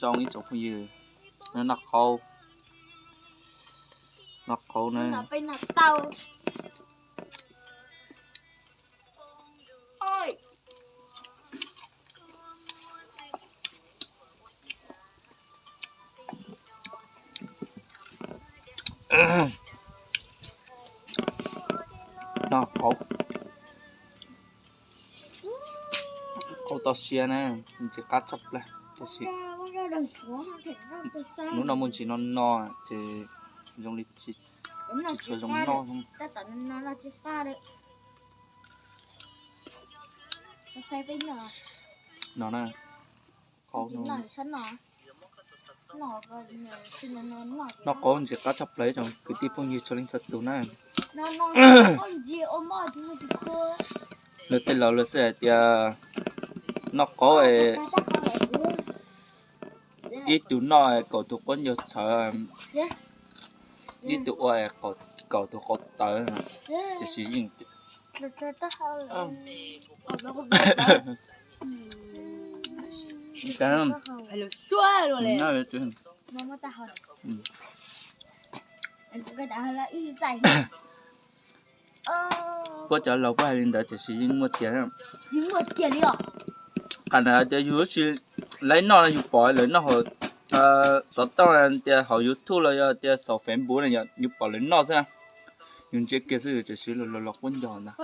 Zoo ib tsoom phooj ywg, noj qaub, noj qaub na. Noj qaub, qaub toj siab na, ntxim qab tshaj plaws. Tab sis hnub no muaj ntsis no no ces zoo li tsis tshua zoo noj no na. Qaub no, noj qaub ntxim qab tshaj plaws tsoom kwv tij phooj ywg txhua leej txhua tus na. Lawv tej laus lawv xav hais tias noj qaub es ib tug noj kaum tus quab ncaug txhawv, ib tug ua kaum tus qau tawv, tiam sis yeej Puab cov laus puab hais li ntawd tiam sis yeej muaj tiag. Qhov ntawd tias yus lub si lawv noj, yus pom lawv noj hauv xov tooj tias hauv YouTube los yog tias saum Facebook na, yus pom lawv noj xwb, yus ntsia kiag xwb tiam sis los los quab ncaug ntag.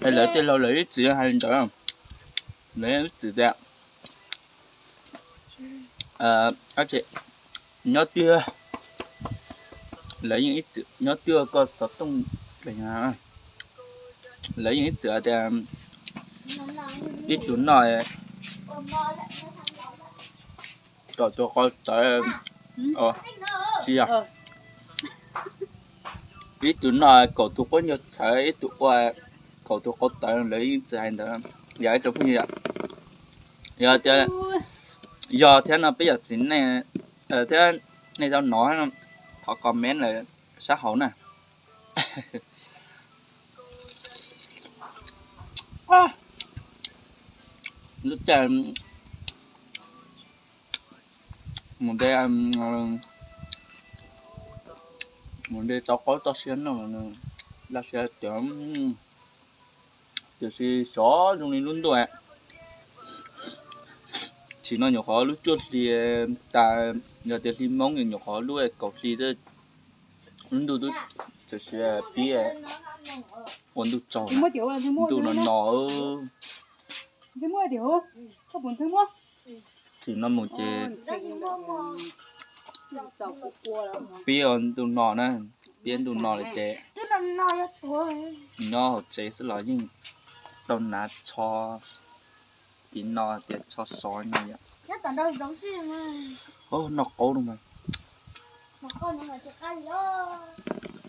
Es lawv tej laus lawv ib txwm hais li ntawd, lawv ib txwm tias nyob twg, lawv yeej ib txwm nyob twg koj xov tooj, lawv yeej ib txwm tias ib tug noj kaum tus qau tawv, tsis yog, ib tug noj kaum tus quab ncaug txhawv, ib tug ua kaum tus qau tawv, lawv yeej txwm hais ntawd. Yog ib tsoom phooj ywg, yog tias, yog thiab no peb yog txiv neej thiab nej tau hnov, thov comment lawm sab hauv na. Lub caij mus de, mus de tau qaub toj siab noj, laj siab tiag. Tiam sis xyov zoo li lub ntuj, tsim no nyuam qhuav lub cuaj hli tas, yog tias hli Hmoob nyuam qhuav lub kaum hli, lub ntuj twb txawm siav pib ua ntuj tsaug, ntuj no no. Tsim no mus ces pib ua ntuj no na, pib ntuj no lawm ces nyob hauv tsev xwb los yeej tau hnav tsho, tiv no tias tsho sov no yom. Noj qaub no mas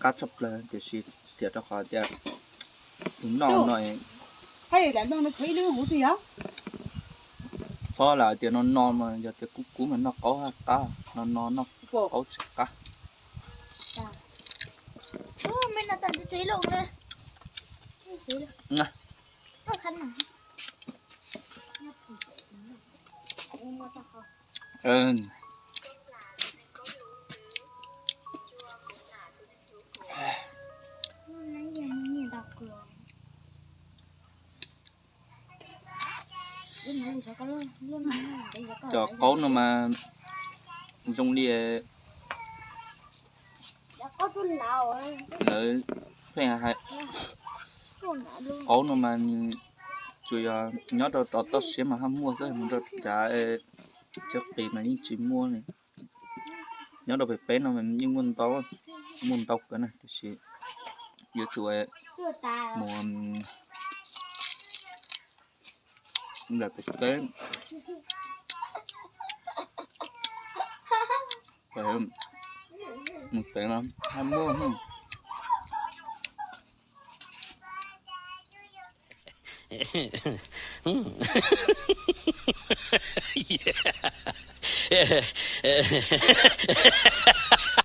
qab tshaj plaws tiam sis xiam rau qhov tias tus noj no txhob lam tias no no mas yog tias kub kub mas noj qaub qab, no no noj qaub tsis qab. Cov qaub no mas zoo li lawv pheej hais, qaub no mas tsuas yog nyob rau tom toj siab mas haj muaj xwb, mus rau cov tsev qis mas yeej tsis muaj li. Nyob rau pem peb no mas yeej muaj ntau, muaj ntau kawg na, tiam sis yuav tsum mus lawm pem peb, mus pem no haj muaj.